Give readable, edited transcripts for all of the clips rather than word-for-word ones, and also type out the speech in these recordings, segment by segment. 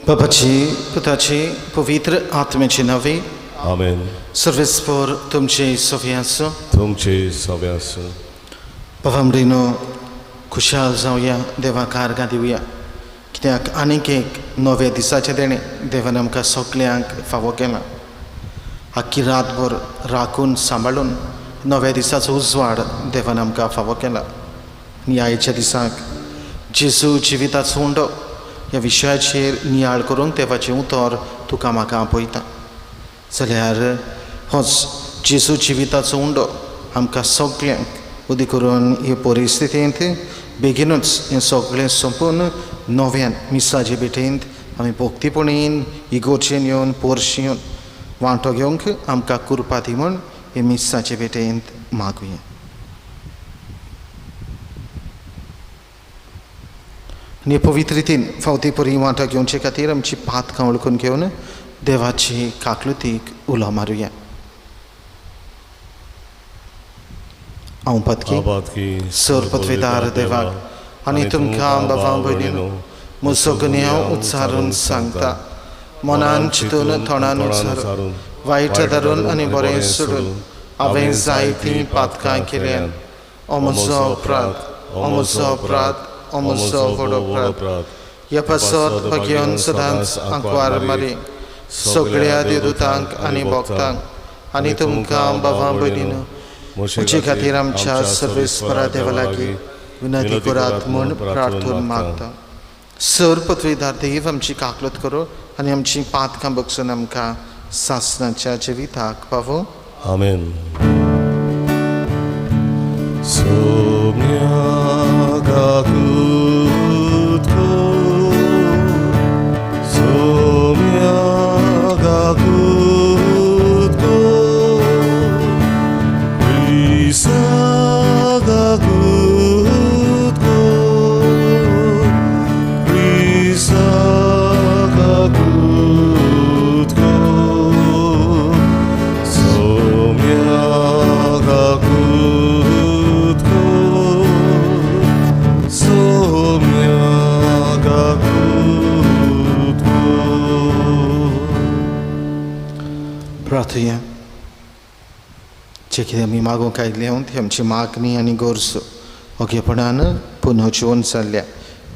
बापाची पुताची पवित्र आत्म्याची नावे. आमेन. सर्वेस्पर तुमचे सवे आसूं. तुमचे सवे आसूं. बाबा भयणीनो, खुशाल जावया, देवाक आर्गां दिवया, कित्याक आनीक एक नव्या दिसाचें देणें देवान आमकां सगल्यांक फावो केलां. आख्खी रातभर राखून सांबाळून नव्या दिसाचो उजवाड देवान आमकां फावो केला. आनी आयच्या दिसाक जेजू जिविताचो उंडो ह्या विशयाचेर नियाळ करूंक देवाचें उतर तुका म्हाका आपयता. जाल्यार होच जेजू जिविताचो उंडो आमकां सगल्यांक उदी करून हे परिस्थितींत बेगीनूच हें सगळें सोंपून नव्यान मिसाचे भेटेंत आमी भक्तीपणीन इगोर्जेन येवन पोरशी येवन वांटो घेवंक आमकां कुरपा दी म्हूण हे मिसाचे भेटेंत मागुया. आनी पवित्र रितीन फावती परी वांटो घेवचे खातीर आमची पातकां वळखून घेवन देवाची काकलुतीक उलो मारुया. हांव पातकी सर पदवेदार देवाक आनी तुमकां बाबा भयणीनो म्हजो गुन्यांव उच्चारून सांगता, मनान चिंतून तोंडान उच्चारून वायट धरून आनी बरें सोडून हांवें जायतीं पातकां केल्यान. ओ म्हजो अपराध, ओ म्हजो अपराध, ओ म्हजो व्हड अपराध. ह्या पासत भगेवन सदांच आंकवार मारी सगळ्या देवदूतांक आनी भक्तांक आनी तुमकां बाबा भयणीनो म्हजे खातीर आमच्या सर्वेस्परा देवा लागीं विनंती करात म्हूण प्रार्थून मागता. सर पदवीदार देव आमची काकलत करो आनी आमची पातकां बगसून आमकां सासणाच्या जिविताक पावो. आमेन. सोम्या काकूत को, सोम्या काकूत को, क्रिसा काकूत को, क्रिसा काकूत को, सोम्या काकूत को, सोम्या काकूत को. प्रार्थया. जे कितें आमी मागूंक आयिल्ले ती आमची मागणी आनी गरज ओगेपणान पुनर्जिवन जाल्ल्या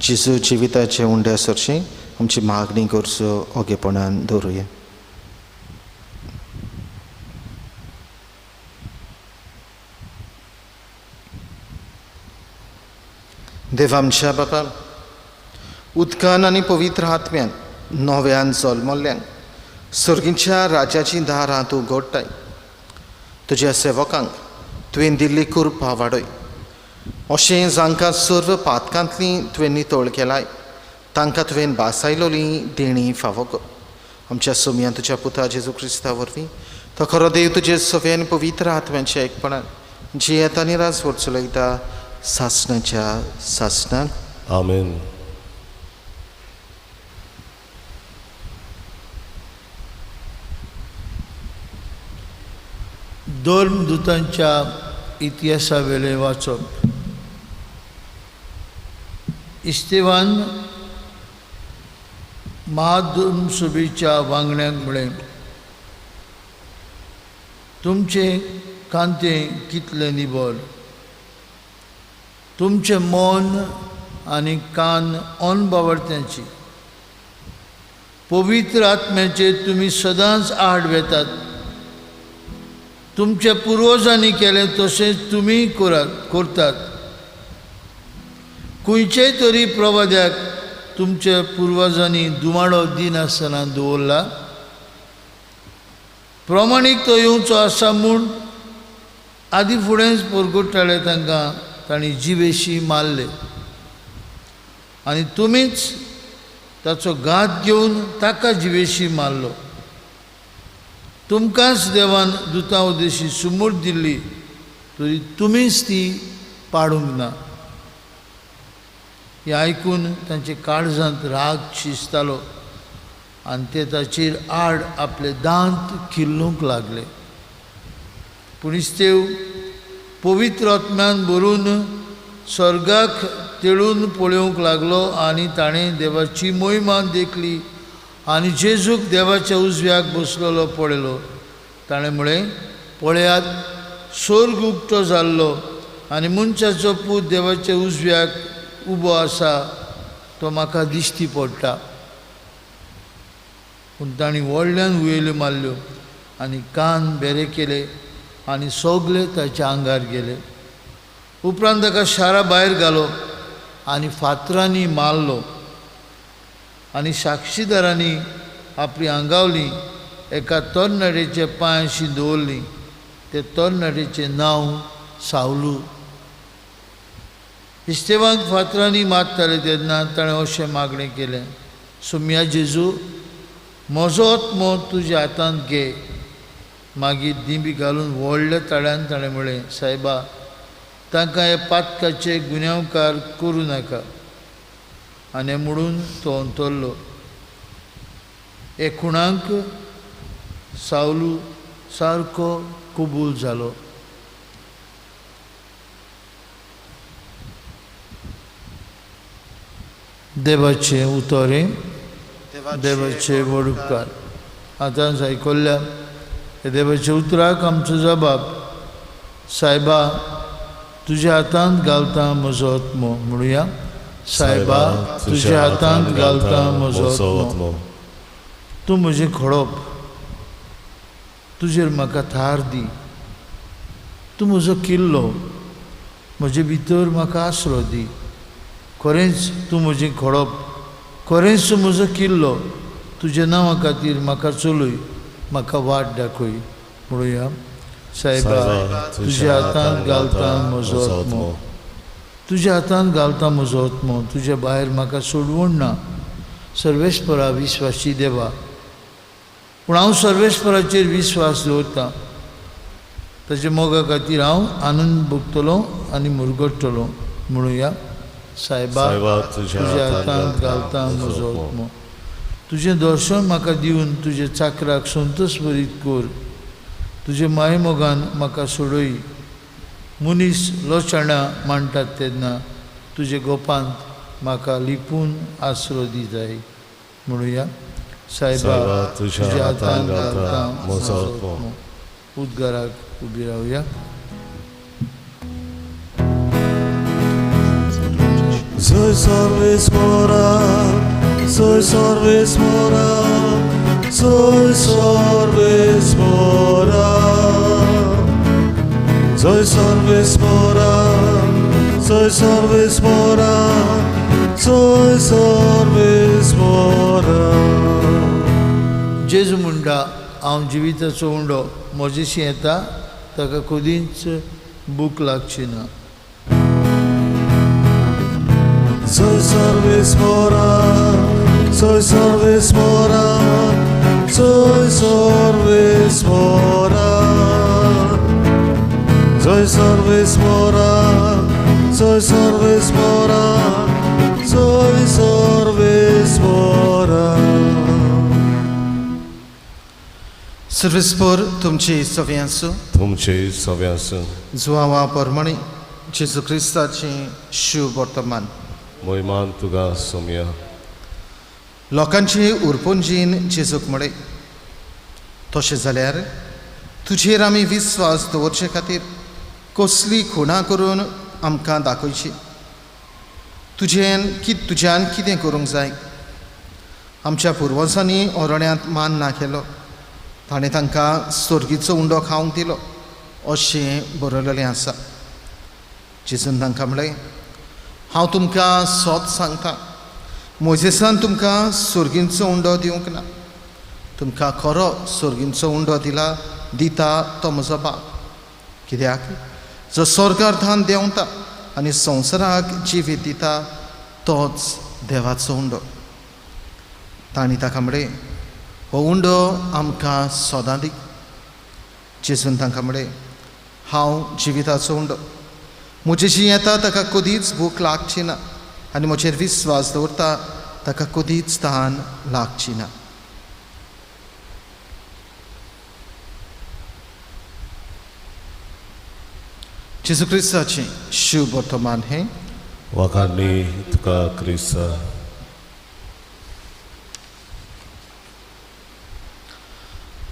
जेजू जिविताचे उंड्या सरशी आमची मागणी गरज ओगेपणान दवरुया. देव आमच्या बापा, उदकान आनी पवित्र आत्म्यान नव्यान जल्मल्ल्यान सर्गीच्या राज्याचीं दारां तूं उगडटाय. तुज्या सेवकांक तुवें दिल्ली कृपा वाडय, अशें जांकां सर्व पातकांतली तुवें नितळ केलाय तांकां तुवें भासायलोली देणी फावो कर. आमच्या सोमयान तुज्या पुता जेजू क्रिस्ता वरवीं तो खरो देव तुजे सवे आनी पवित्र आत्म्यांच्या एकपणान जियेता आनी राजवट चलयता सासणाच्या सासणाक. आमेन. धर्मदूतांच्या इतिहासावेलें वाचप. इस्तेवान महाधर्मसभेच्या वांगड्यांक म्हळें, तुमचें कांतें कितलें निबळ, तुमचें मन आनी कान अनबावडत्यांची, पवित्र आत्म्याचेर तुमी सदांच आड वेतात. तुमच्या पुर्वजांनी केलें तशेंच तुमी करतात. खंयचेय तरी प्रवाद्याक तुमच्या पुर्वजांनी दुमाडो दिनासतना दवरला. प्रमाणीक तो येवचो आसा म्हूण आदी फुडेंच परगट्टाले तांकां तांणी जिवेशी मारले आनी तुमीच ताचो घात घेवन ताका जिवेशी मारलो. तुमकांच देवान दुतां उदेशी सुमूर दिल्ली तरी तुमीच ती पाडूंक ना. हें आयकून तांचे काळजांत राग शिजतालो आनी ते ताचेर आड आपले दांत किल्लूंक लागले. पूण इस्तेव पवित्र आत्म्यान भरून स्वर्गाक तेळून पळोवंक लागलो आनी ताणें देवाची मोहिमा देखली आनी जेजूक देवाच्या उजव्याक बसलेलो पळयलो. ताणें म्हळें, पळयात, स्वर्ग उक्तो जाल्लो आनी मनशाचो पूत देवाच्या उजव्याक उबो आसा तो म्हाका दिश्टी पडटा. पूण तांणी व्हडल्यान हुयेल्यो मारल्यो आनी कान बेरे केले आनी सगळे ताच्या आंगार गेले. उपरांत ताका शारा भायर घालो आनी फातरांनी मारलो आनी साक्षीदारांनी आपली आंगावली एका तरणाटेच्या पांयांशी दवरली. ते तरणाटेचें नांव सावलू. इस्तेवांक फातरांनी मारताले तेन्ना ताणें अशें मागणें केलें, सोम्या जेजू, म्हजो आत्मो तुज्या हातांत घे. मागीर दिंबी घालून व्हडल्या ताळ्यान ताणें म्हळें, सायबा, तांकां हे पातकाचे गुन्यांवकार करूं नाका. आनी म्हणून तो अंतरलो. हे खुणांक सावलू सारको कबूल जालो. देवाचें उतरें, देवाचे व्हड उपकार. आतां आयकल्ल्या देवाच्या उतराक आमचो जबाब, सायबा तुज्या हातांत घालता म्हजो आत्मो. म्हणुया, सायबा तुज्या हातांत घालता म्हजो आत्मो. तूं म्हजें खडप, तुजेर म्हाका थार दी. तूं म्हजो किल्लो, म्हजे भितर म्हाका आसरो दी. खरेंच तूं म्हजें खडप, खरेंच तूं म्हजो किल्लो. तुज्या नांवा खातीर म्हाका चलय, म्हाका वाट दाखय. म्हणुया, सायबा तुज्या हातांत घालता म्हजो आत्मो. तुज्या हातांत घालता म्हजो आत्मो, तुज्या भायर म्हाका सोडवण ना. सर्वेस्परा विश्वासी देवा, पूण हांव सर्वेस्पराचेर विश्वास दवरतां. ताच्या मोगा खातीर हांव आनंद भोगतलो आनी मुरगट्टलो. म्हणुया, सायबा तुज्या हातांत घालता म्हजो आत्मो. तुजें दर्शन म्हाका दिवन तुज्या चाकराक संतोश भरीत कर. तुजे मायमोगान म्हाका सोडय. मनीस लोचाणां मांडटात तेन्ना तुजे गोपांत म्हाका लिपून आसरो दिताय. म्हणुया, सायबा तुज्या हातांत घालता म्हजो आत्मो. उद्गाराक उबी रावया. Soy सर्वेस्परा, soy सर्वेस्परा, soy सर्वेस्परा. Soy सर्वेस्परा, soy सर्वेस्परा, soy सर्वेस्परा. जेजू म्हणटा, हांव जिविताचो उंडो, म्हजेशी येता ताका कदींच भूक लागची ना. Soy सर्वेस्परा, soy सर्वेस्परा, soy सर्वेस्परा. Soy सर्वेस्परा, soy सर्वेस्परा, soy सर्वेस्परा. सर्वेस्पर तुमची सव्यांसू, तुमचे सव्यांसू. जुवावा परमणी जेजू क्रिस्ताची शुभ वर्तमान. मोहिमान तुका सोम्या. लोकांची उरपुंजीन जेजूक म्हळें, तशें जाल्यार तुजेर आमी विस्वास दवरचे खातीर कसली खुणां करून आमकां दाखयची? तुज्यान कितें करूंक जाय? आमच्या पुर्वजांनी ओरण्यांत मान ना केलो, ताणें तांकां सोर्गीचो उंडो खावंक दिलो अशें बरयलेलें आसा. जेजून तांकां म्हळें, हांव तुमकां सोत सांगता, मोजेसान तुमकां सोर्गींचो उंडो दिवंक ना, तुमकां खरो सोर्गींचो उंडो दिता तो म्हजो बाप. कित्याक जो स्वर्गार थावन देंवता आनी संवसाराक जिवीत दिता तोच देवाचो उंडो. तांणी ताका म्हळें, हो उंडो आमकां सदां दी. जेजून तांकां म्हळें, हांव जिविताचो उंडो. म्हजेशी येता ताका कदीच भूक लागची ना आनी म्हजेर विस्वास दवरता ताका कदीच तान लागची ना. जेजू क्रिस्ताचें शुभ वर्तमान हें. वाखाणणी तुका क्रिस्ता.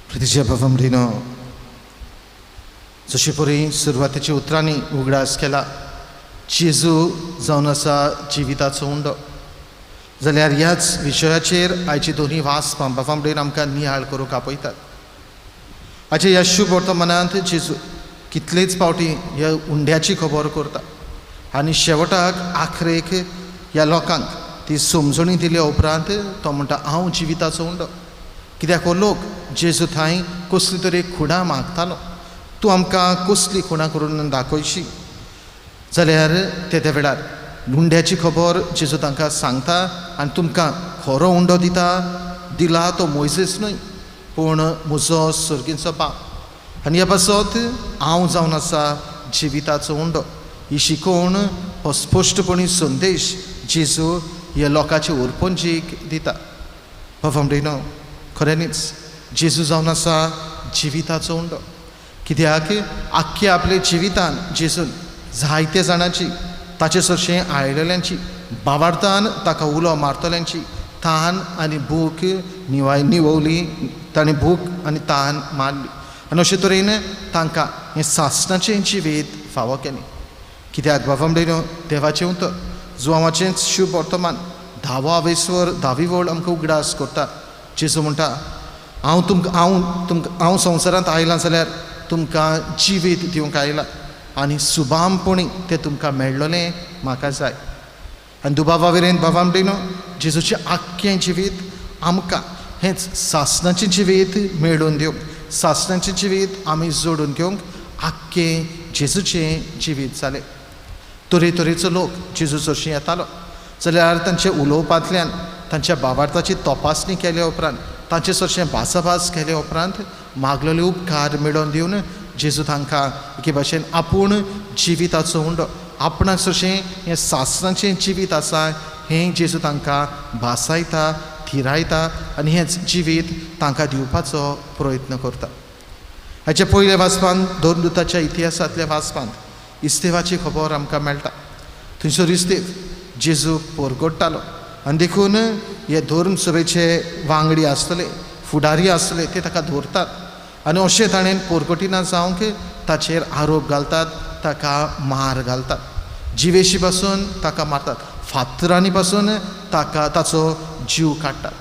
प्रितीच्या बाबा, जशे परी सुरवातेच्या उतरांनी उगडास केला जेजू जावन आसा जिविताचो उंडो, जाल्यार ह्याच विशयाचेर आयची दोनूय वाचपां बाबामडेन आमकां नियाळ करूंक आपयतात. आयच्या ह्या शुभ वर्तमानांत जेजू कितलेच फावटी ह्या उंड्याची खबर करता आनी शेवटाक आखरेक ह्या लोकांक ती समजणी दिल्या उपरांत तो म्हणटा हांव जिविताचो उंडो. कित्याक हो लोक जेजू थंय कसली तरी खुणां मागतालो, तूं आमकां कसली खुणां करून दाखयशी. जाल्यार ते वेळार उंड्याची खबर जेजू तांकां सांगता आनी तुमकां खरो उंडो दिता दिला तो मोयजेस न्हय पूण म्हजो सर्गीचो बाप, आनी ह्या पासत हांव जावन आसा जिविताचो उंडो. ही शिकोवण हो स्पश्टपणी संदेश जेजू ह्या लोकांचे उरपंजीक दिता. बाबामडेनो, खऱ्यांनीच जेजू जावन आसा जिविताचो उंडो. कित्याक आख्खे आपले जिवितान जेजून जायते जाणांची ताचे सरशें आयलेल्यांची बावार्थान ताका उलो मारतल्यांची तान आनी भूक निववली, ताणें भूक आनी तान मारली आनी अशे तरेन तांकां हें सासणाचें जिवीत फावो केलें. कित्याक बाबामडेनो, देवाचें उतर जुवांवाचेंच शुभ वर्तमान धावो आवेस्वर धावी वळ आमकां उगडास करता. जेजू म्हणटा हांव तुमकां हांव तुमकां हांव संवसारांत आयलां जाल्यार तुमकां जिवीत दिवंक आयलां आनी सुबामपणी तें तुमकां मेळ्ळलें म्हाका जाय. आनी दुबावा वयल्यान बाबामडेनो जेजूचें आख्खें जिवीत आमकां हेंच सासणाचें जिवीत मेळोवन दिवंक, सासणाचें जिवीत आमी जोडून घेवंक आख्खें जेजूचें जिवीत जालें. तरेतरेचो लोक जेजू सरशीं येतालो जाल्यार तांच्या उलोवपांतल्यान तांच्या बाबार्थाची तपासणी केल्या उपरांत तांचे सरशें भासाभास केल्या उपरांत मागलेले उपकार मेळोवन दिवन जेजू तांकां एके भाशेन आपूण जिविताचो उंडो, आपणाक सरशें हें सासणाचें जिवीत आसा हें जेजू तांकां भासायता, थिरायता आनी हेंच जिवीत तांकां दिवपाचो प्रयत्न करता. हाचे पयल्या वाचपांत धर्मदूताच्या इतिहासांतल्या वाचपांत इस्तेवाची खबर आमकां मेळटा. थंयसर इस्तेव जेजू पोरगोडटालो आनी देखून हे धर्म सभेचे वांगडी आसतले, फुडारी आसतले ते ताका धरतात आनी अशें ताणें पोरगोटिना जावंक ताचेर आरोप घालतात, ताका मार घालतात, जिवेशी पासून ताका मारतात, फातरांनी पासून ताका ताचो जीव काडटात.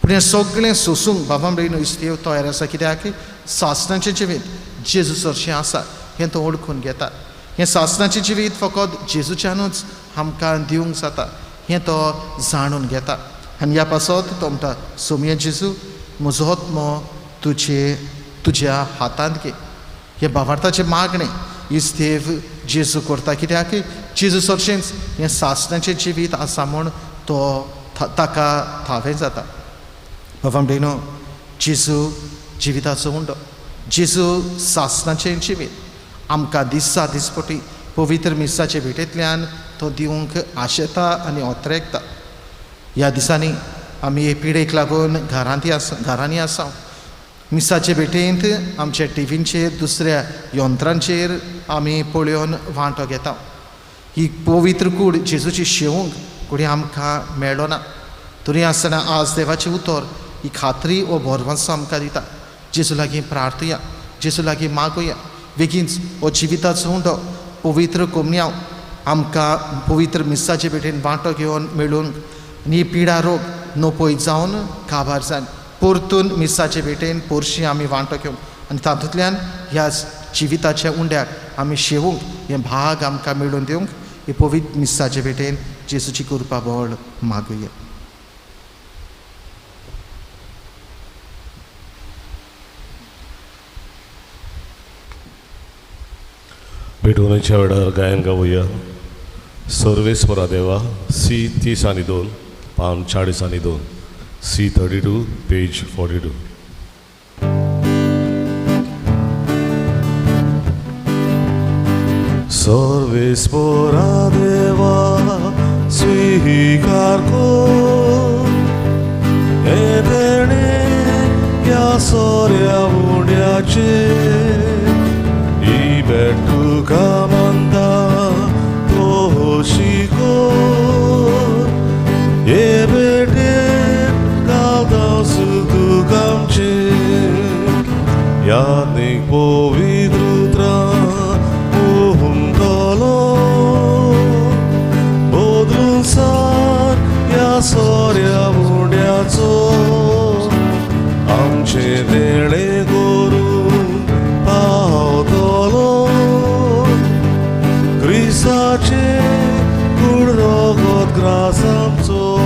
पूण हें सगळें सोसूंक बाबा बेगीन इस्तेव तयार आसा. कित्याक सासणाचें जिवीत जेजू सरशें आसा हें तो वळखून घेता. हें सासणाचें जिवीत फकत जेजूच्यानूच आमकां दिवंक जाता हें तो जाणून घेता आनी ह्या पासत तो म्हणटा सोमये जेजू म्हजो आत्मो तुजे तुज्या हातांत घे. हें बाबार्थाचें मागणें इस्तेव जेजू करता. कित्याक जेजू सरशेंच हें सासणाचें जिवीत आसा म्हूण तो ताका थावें जाता. बाबा भयणो, जेजू जिविताचो उंडो, जेजू सासणाचें जिवीत आमकां दिसा दिसपटी पवित्र मिसाचे भेटेंतल्यान तो दिवंक आशेता आनी ओतरेकता. ह्या दिसांनी आमी हे पिडेक लागून घरांत आसा, घरांनी आसा. मिसाचे भेटेंत आमच्या टिवींचेर दुसऱ्या यंत्रांचेर आमी पळोवन वांटो घेता. ही पवित्र कूड जेजूची शेवंक कोणी आमकां मेळ्ळो ना, तरी आसतना आज देवाचें उतर ही खात्री वो भरवंसो आमकां दिता. जेजू लागीं प्रार्थया, जेजू लागीं मागुया, बेगीनच हो जिविताचो उंडो पवित्र कोमन्यांव आमकां पवित्र मिसाचे भेटेन वांटो घेवन मेळून आनी ही पिडा रोग नपय जावन काबार जावन परतून मिसाचे भेटेन पोरशी आमी वांटो घेवंक आनी तातूंतल्यान ह्या जिविताच्या उंड्याक आमी शेवूंक हें भाग आमकां मेळोवन दिवंक हे पवित्र मिसाचे भेटेन जेजूची कृपा बळ मागुया. भेटवणेच्या वेळार गायन गावया सर्वेस्परा देवा सी 30 आनी 2 पान 40 आनी 2 सी 32 पेज 42. सर्वेस्परा देवा स्वीकार कर हे देणे ह्या सोऱ्या उंड्याचे ही भेट तुका मानता तो शिको हे भेटेन घालता सुख तुका आमचें. जावचो.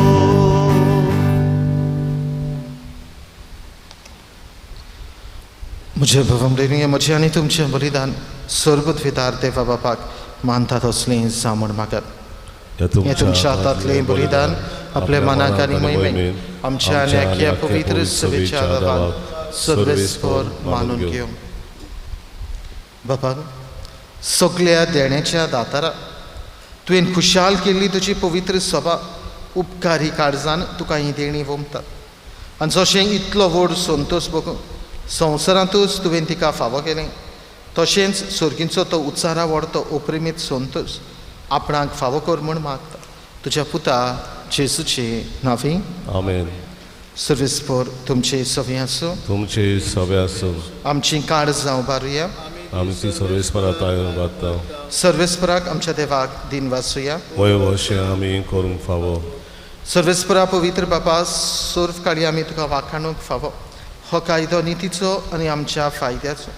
म्हजे भवमडेन म्हजें आनी तुमचें बलिदान सर्वद्वितार देवा बापाक मानतात तसलें जावं म्हूण मागात. हें तुमच्या हातांतलें बलिदान आपल्या मनाक आनी मोहिमेक आमच्या आनी आख्या पवित्र सभेच्या देवाक सर्वेस्पर मानून घेवं. बाबा, सगल्या देण्याच्या दातारा तुवें खुशाल केल्ली तुजी पवित्र सभा उपकारी काळजान तुका ही देणी वोमतात आनी जशें इतलो व्हड संतोश बघून संवसारांतूच तुवें तिका फावो केलें तशेंच सर्गींचो तो उच्चारा व्हडतो ओप्रिमीत संतोश आपणाक फावो कर म्हूण मागता तुज्या पुता जेजूचे नांवी. आमेन. सर्वेस्पर तुमचे सवे आसूं. तुमचे सवे आसूं. आमची काळजां उबारुया. आमची सर्वेस्परा ताय बादता. सर्वेस्पराक आमच्या देवाक दिन वाचुया. वय वशें आमी करूंक फावो. सर्वेस्परा पवित्र बापा, सर्व काळी आमी तुका वाखाणूंक फावो. हो कायदो नितीचो आनी आमच्या फायद्याचो,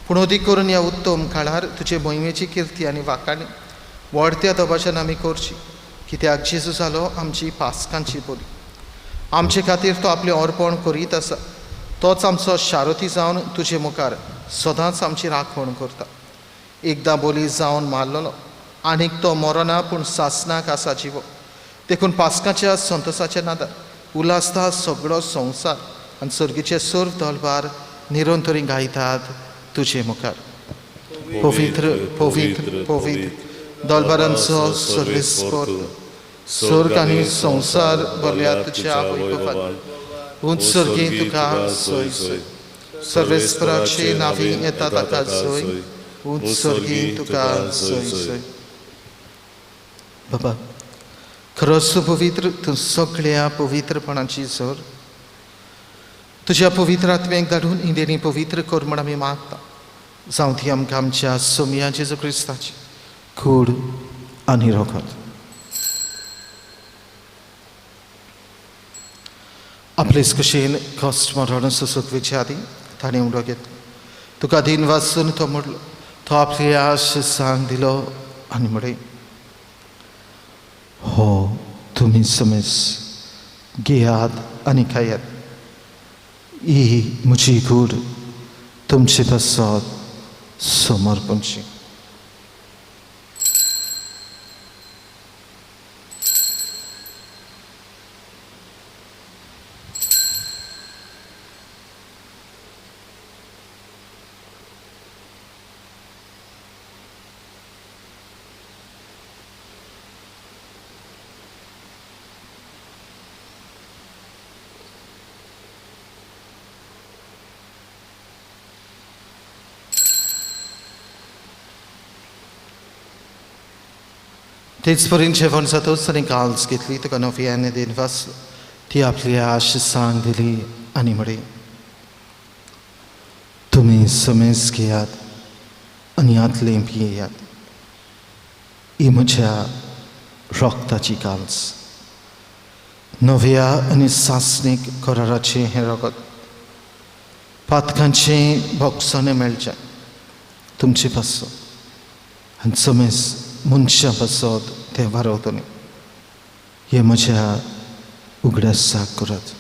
पूण अदीक करून ह्या उत्तम काळार तुजे मोहिमेची किर्ती आनी वाखाणी व्हडत्या दबाज्यान आमी करची, कित्याक जेजू जालो आमची पासकांची बोली. आमचे खातीर तो आपलें अर्पण करीत आसा, तोच आमचो शारती जावन तुजे मुखार सदांच आमची राखण करता. एकदां बोली जावन मारलेलो आनीक तो मरना, पूण सासनाक आसा जिवो. देखून पासकाच्या संतोसाच्या नादार उल्हासता सगळो संवसार आनी सर्गीचे सर्व दलबार निरंतरी गायतात तुजे मुखार. पवित्र पवित्र पवित्र दलबारांचो सर्वेस्पर, स्वर्ग आनी संवसार भरल्या तुज्या वैभवान. उंच सर्गी तुका सोय सोय, सर्वेस्पराचे नावी येता ताका सोय, उंच सर्गी तुका सोय सोय. बाबा, खरोच तूं पवित्र, तूं सगळ्या पवित्रपणाची जोर. तुज्या पवित्र आत्म्याक धाडून ही देणी पवित्र कर म्हूण आमी मागता. जावं ती आमकां आमच्या सोमया जेजू क्रिस्ताची कूड आनी रोगत. आपलेच कशेन कश्ट मरण सोंसूंक आदीं ताणें उडो घेतलो, तुका दिन वाचून तो म्हणलो, तो आपली आश सांग दिलो आनी म्हळें, हो तुमी समेज घेयात आनी खायात, ही म्हजी कूड तुमचे पासत समर्पणची. तेच परीन जेवण जातच ताणें काल्स घेतली, तुका नव्याने दिन वाचलो, ती आपली आश सांग दिली आनी म्हळें, तुमी समेज घेयात आनी हातलें पियेयात, ही म्हज्या रोगताची काल्स, नव्या आनी सासणीक कराराचें हें रगत पातकांचें भोगसणें मेळचें तुमचे पासून आनी समेज मनशां पासत तें वारवतलें. हें म्हज्या उगडासाक करात.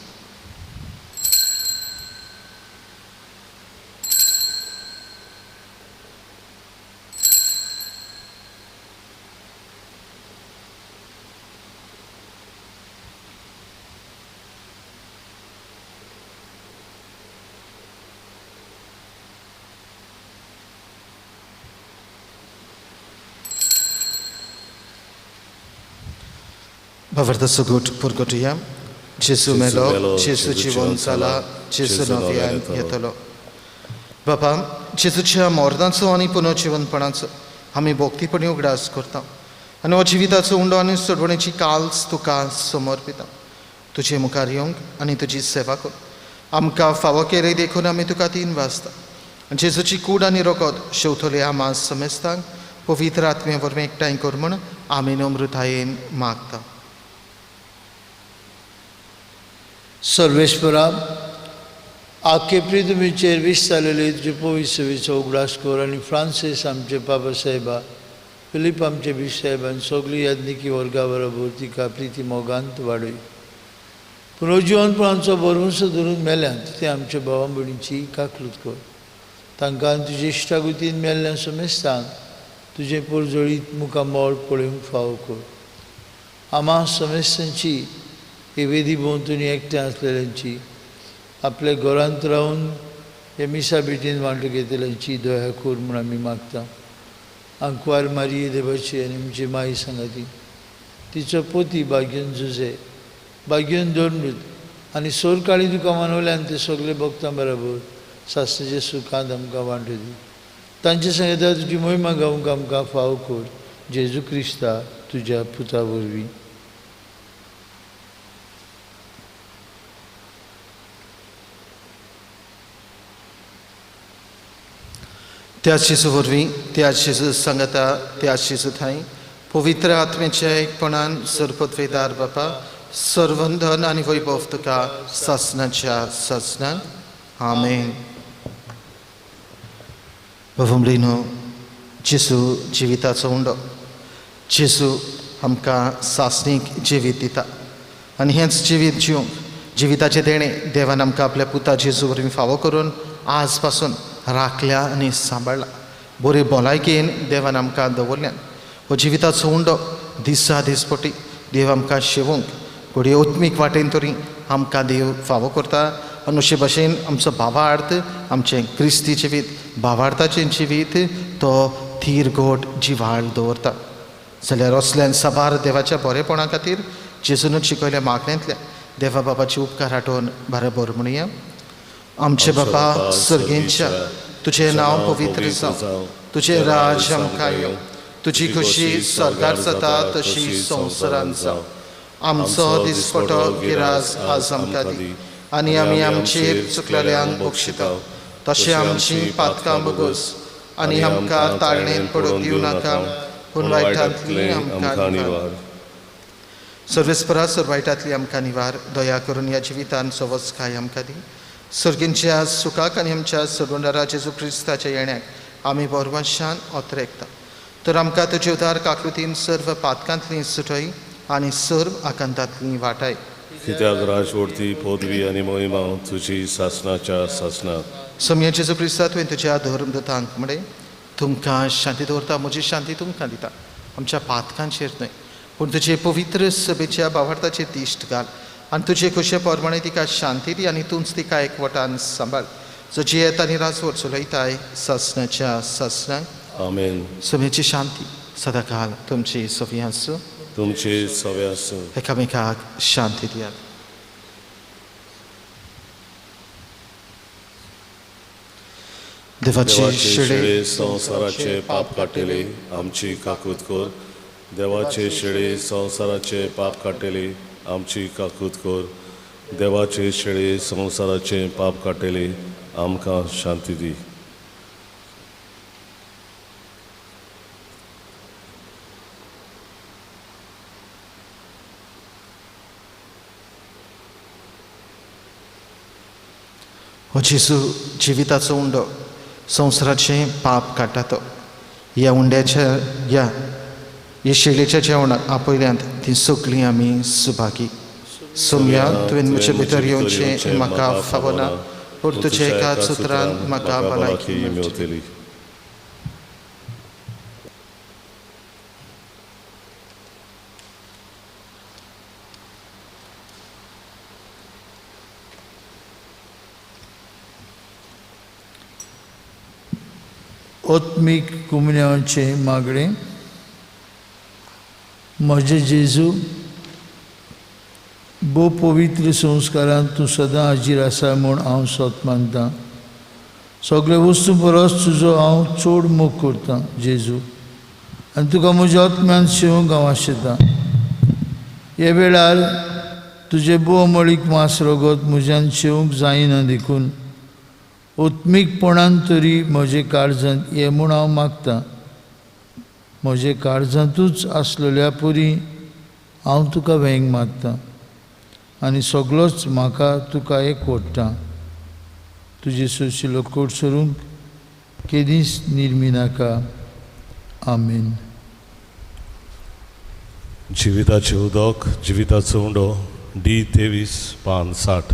भावार्थाचो गोट पुरगटुया. जेजू मेलो, जेजू जिवन जाला, जेजू नव्यान येतलो. बाबा, जेजूच्या मरणाचो आनी पुनर्जिवनपणाचो आमी भक्तीपणी उगडास करता आनी हो जिविताचो उंडो आनी सोडवणेची काल्स तुका समर्पिता. तुजे मुखार येवंक आनी तुजी सेवा कर आमकां फावो केले देखून आमी तुका तीन वाजता. आनी जेजूची कूड आनी रगत शेवतले आमा समेस्तांक पवित्र आत्मे वरवीं एकठांय कर म्हूण आमी नम्रतायेन मागता. सर्वेश्वरा, आखे पृथ्वीचेर विस्तारलेले तुजे पवित्र सेवेचो उगडास कर आनी फ्रांसीस आमचे बाबा साहेबा फिलीप आमचे बिशसाहेब आनी सगळी याज्ञिकी वर्गा बरोबर तिका प्रिती मोगांत वाडय. पुनर्जिवनपणाचो भरवंसो धरून मेल्यांत ते आमच्या भावा भयणीची काकलूत कर. तांकां तुजे इश्टागुतीन मेल्ल्या समेस्तांक तुजें पोरजळीत मुखामळ पळोवंक फावो कर. आमा समेस्तांची हे वेदी भोंवतणी एकठांय आसलेल्यांची आपल्या घरांत रावन हे मिसा भेटीन वांटो घेतल्यांची दया कर म्हूण आमी मागता. आंकवार मारये देवाची आनी आमची माई सांगाती तिचो पोती भाग्यन जुजे भाग्यन धर्मृत आनी सोरकाळी तुका मानवल्यान ते सगळे भक्तां बराबर सासणाच्या सुखांत आमकां वांटो दी. तांचे सांगता तुजी मोहिमा गावंक आमकां फावो कर जेजू क्रिस्ता तुज्या पुता वरवीं. त्याच जेजू वरवीं, त्याच जेजू सांगता, त्याच जेजू थांय पवित्र आत्म्याच्या एकपणान सरपतवेदार बापा सर्वंधन आनी वैभव तुका सासणाच्या सासणान. आमेन. बाबा जेजू जिविताचो उंडो, जेजू आमकां सासणीक जिवीत दिता आनी हेंच जिवीत जिवंक जिविताचें देणें देवान आमकां आपल्या पुता जेजू वरवीं फावो करून आज पासून राखल्या आनी सांबाळ्ळा. बरी भलायकेन देवान आमकां दवरल्यान हो जिविताचो उंडो दिसा दिसपटी देव आमकां शेवूंक घडये उत्मीक वाटेन तरी आमकां देव फावो करता. आनी अशे भाशेन आमचो भावार्थ आमचें क्रिस्ती जिवीत भावार्थाचें जिवीत तो थीर गोट जिवाळ दवरता. जाल्यार असल्यान साबार देवाच्या बरेपणा खातीर जेजूनच शिकयल्या मागण्यांतल्या देवा बाबाचे उपकार आठोवन बरोबर म्हणुया. आमचे बाबा सर्गेंच्या, तुजें नांव पवित्र जावं, तुजें राज आमकां येवं, तुजी खोशी स्वर्गार जाता तशी संवसारांत जावं. आमचो दिसपटो गिराज आज आमकां दी आनी आमी आमचेर चुकलेल्यांक बक्षिता तशें आमची पातकां बगोस आनी आमकां ताळणेन पडूंक दिवं नाका पूण वायटांतली आमकां निवार. सर्वेस्परा सर वायटांतली आमकां निवार. दया करून ह्या जिवितान सवसकाय आमकां दी. सर्गींच्या सुखाक आनी आमच्या सर्वंडारा जेजू क्रिस्ताच्या येण्याक आमी बरवंशान ओतरेकता. तर आमकां तुजे उदार काकृतीन सर्व पातकांतली सुटय आनी सर्व आकांतांतली वाटाय. कित्याक राजवडती पदवी आनी मोहिमा तुजी सासणाच्या सासणाक. सोमया जेजू क्रिस्ता तुवें तुज्या धर्मदूतांक म्हळें तुमकां शांती दवरता, म्हजी शांती तुमकां दिता. आमच्या पातकांचेर न्हय पूण तुजे पवित्र सभेच्या भावार्थाचेर दिश्ट घाल आनी तुजे खोशे प्रमाणे तिका शांती दी आनी तूंच तिका एकवटान सांबाळ. जो जियेत आनी राजवट चलयताय सासणाच्या सासणाक. आमेन. सभेची शांती सदांकाल तुमची सवी आसूं. तुमचे सवे आसूं. एकामेकाक शांती दियात. देवाचे शेळे संवसाराचे पाप काडटले आमची काकूत कर. देवाचे शेळे संवसाराचे पाप काडटले आमची काकूत कर. देवाचे शेळे संवसाराचे पाप काडटले आमकां शांती दी. हो जेजू जिविताचो उंडो संवसाराचें पाप काडटा तो. ह्या उंड्याच्या ह्या शेळेच्या जेवणाक आपयल्यांत तीं सगळीं आमी सुभागी. सोमया तुवें म्हजे भितर येवचें म्हाका फावना पूण तुज्या एका सुत्रान म्हाका भलायकी मेळटली. आत्मीक कुमन्यांचें मागणें. म्हजे जेजू, भोव पवित्र संस्कारांत तूं सदां हाजीर आसा म्हूण हांव सत मानतां. सगळे वस्तू परस तुजो हांव चड मोग करतां जेजू, आनी तुका म्हज्या आत्म्यान शेवंक हांव आशेतां. हे वेळार तुजें भोव अमळीक मांस रगत म्हज्यान शेवंक जायना देखून आत्मीकपणान तरी म्हजे काळजांत ये म्हूण हांव मागतां. म्हजे काळजांतूच आसलेल्या परी हांव तुका वेंग मारतां आनी सगळोच म्हाका तुका एक ओडटा. तुजे सोशिलो कोट सरूंक केदींच निर्मी नाका. आमेन. जिविताचें उदक जिविताचो उंडो डी 23 पान 60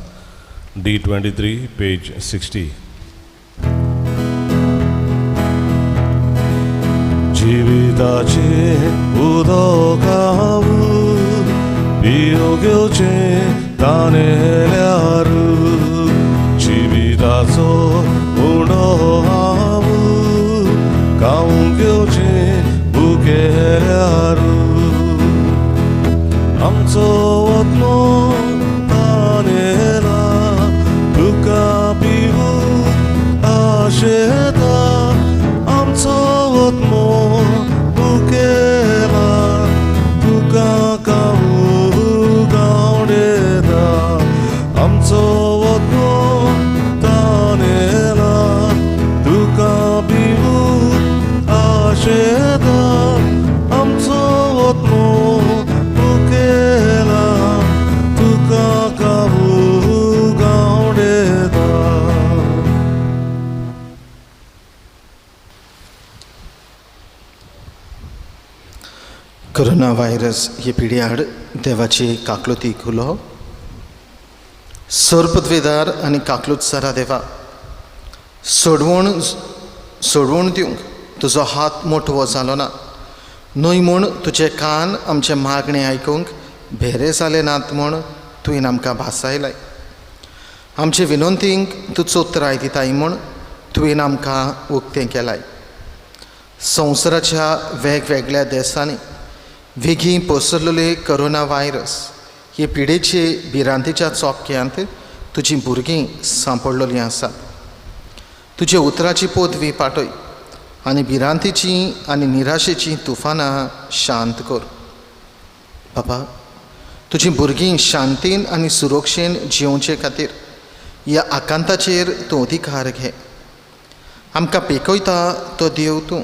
डी 23 पेज 60. जिविताचें उदक हांव पिवंक घेवचें ताणेल्यार जिविताचो उंडो हांव खावंक घेवचें भुकेल्यार आमचो वतलो तानेला तुका पिवूंक आशेता आमचो वतलो भुकेला तुका खावूंक गावडेता आमचो वतलो तानेला तुका पिवूंक आशेता आमचो वतलो भुकेला तुका खावूंक गावडेता. कोरोना व्हायरस हे पिढी आड देवाची काकलुती खुलो सरपदवेदार आनी काकलूत सारा देवा सोडवण सोडवण दिवंक तुजो हात मोटवो जालो ना न्हय म्हूण तुजे कान आमचे मागणें आयकूंक भेरे जाले नात म्हूण तुवें आमकां भासायलाय. आमचे विनंतींक तूं चोत्राय दिताय म्हूण तुवें आमकां उक्तें केलाय. संवसाराच्या वेगवेगळ्या देसांनी वेगीं पसरलेले कोरोना व्हायरस हे पिडेचे भिरांतेच्या चोपक्यांत तुजीं भुरगीं सांपडलेलीं आसात. तुज्या उतराची पदवी पाटय आनी भिरांतेची आनी निराशेचीं तुफानां शांत कर. बाबा तुजीं भुरगीं शांतीन आनी सुरक्षेन जियोवचे खातीर ह्या आकांताचेर तूं अधिकार घे. आमकां पेकयता तो देव तूं.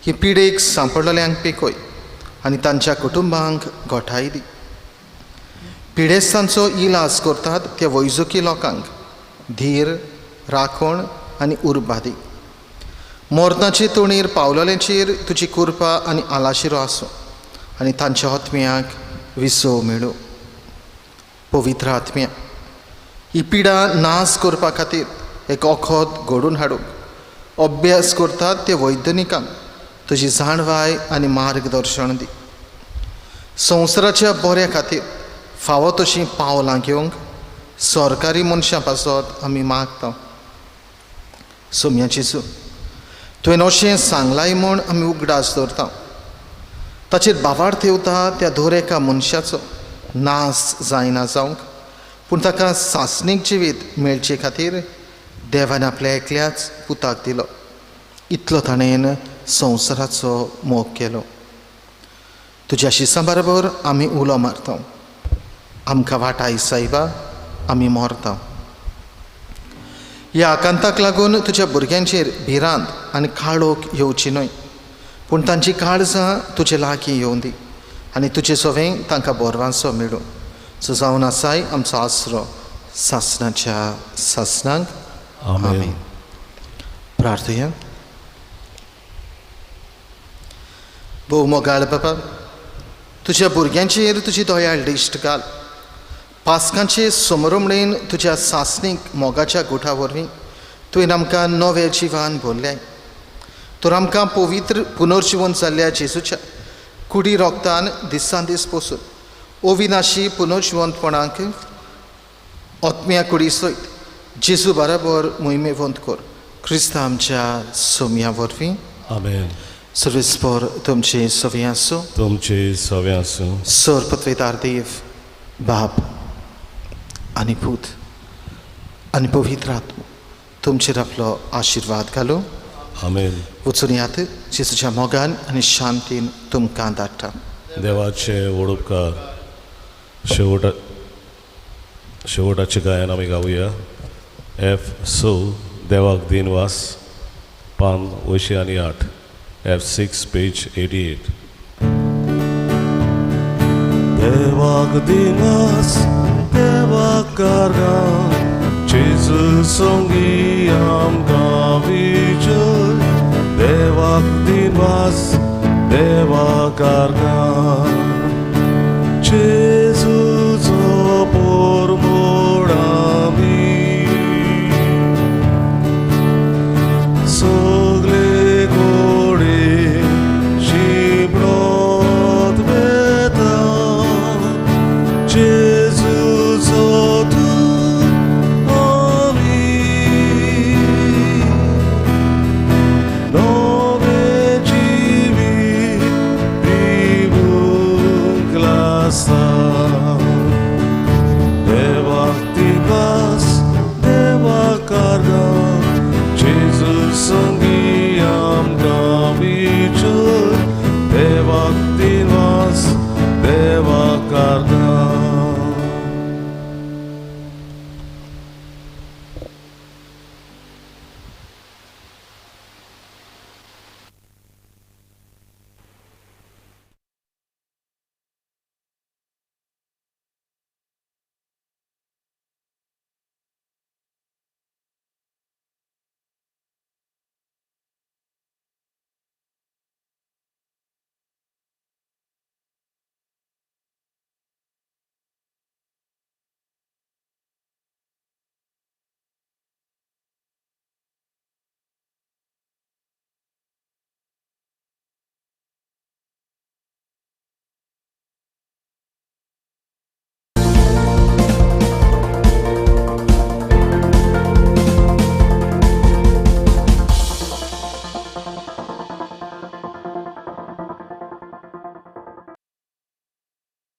ही पिडेक सांपडलेल्यांक पेकय आनी तांच्या कुटुंबांक गोठाय दी. पिडेस्तांचो इलाज करतात त्या वैजकी लोकांक धीर राखण आनी उर्बा दी. मरणाचे तोणीर पावलेल्यांचेर तुजी कृपा आनी आलाशिरो आसूं आनी तांच्या आत्म्याक विसव मेळूं. पवित्र आत्म्या ही पिडा नाश करपा खातीर एक वखद घडोवन हाडूंक अभ्यास करतात ते वैज्ञानिकांक तुजी जाणवाय आनी मार्गदर्शन दी. संवसाराच्या बऱ्या खातीर फावो तशीं पावलां घेवंक सरकारी मनशां पासत आमी मागता. सोम्या जेजू तुवें अशें सांगलाय म्हूण आमी उगडास दवरता. ताचेर बावार थेवता त्या दर एका मनशाचो नाश जायना जावंक पूण ताका सासणीक जिवीत मेळचे खातीर देवान आपल्या एकल्याच पुताक दिलो. इतलो ताणें संवसाराचो मोग केलो. तुज्या शिसां बरोबर आमी उलो मारता. आमकां वाटाय सायबा आमी मरता. ह्या आकांताक लागून तुज्या भुरग्यांचेर भिरांत आनी काळोख येवची न्हय पूण तांची काळजां तुजे लागीं येवं दी आनी तुजे सवें तांकां बोरवांसो मेळूं. सो जावन आसाय आमचो आसरो सासणाच्या सासणांक. आमेन. प्रार्थया. भोव मोगाळ बाबा तुज्या भुरग्यांचेर तुजी दयाळ दिश्ट घाल. पास्कांचे समरमणेन तुज्या सासणीक मोगाच्या गुठा वरवीं तुवें आमकां नवें जिवान भरलें. तर आमकां पवित्र पुनर्जिवन जाल्ल्या जेजूच्या कुडी रोगतान दिसान दीस पोसून अविनाशी पुनर्जिवंतपणाक आत्म्या कुडी सयत जेजू बराबर मोहिमेवंत कर. क्रिस्ता आमच्या सोम्या वरवीं. आमेन. सर्वेस्पर तुमचे सवे आसूं. तुमचे सवे आसूं. सर पत्वेदार देव बाप आनी पूत आनी पवित्र आत्मो तुमचेर आपलो आशिर्वाद घालूं. आमेन. वचून यात जेजूच्या मोगान आनी शांतीन तुमकां धाडटा. देवाचे वडुपकार. शेवटाचें गायन आमी गावया. एफ 6 देवाक दिनवास पान 88 एफ 6 पेज 88. देवाक दिनवास देवाक कारगां जेजू संगी आमकां विजय. देवाक दिनवास देवाक कारगां जेजूचो पोरमोड आमी सगळे कोडे शिंपडत वेता जेजूचो तूं आमी नवे जिवीत दिवंक लागता देवाक दिवस देवाक कारगां जेजू.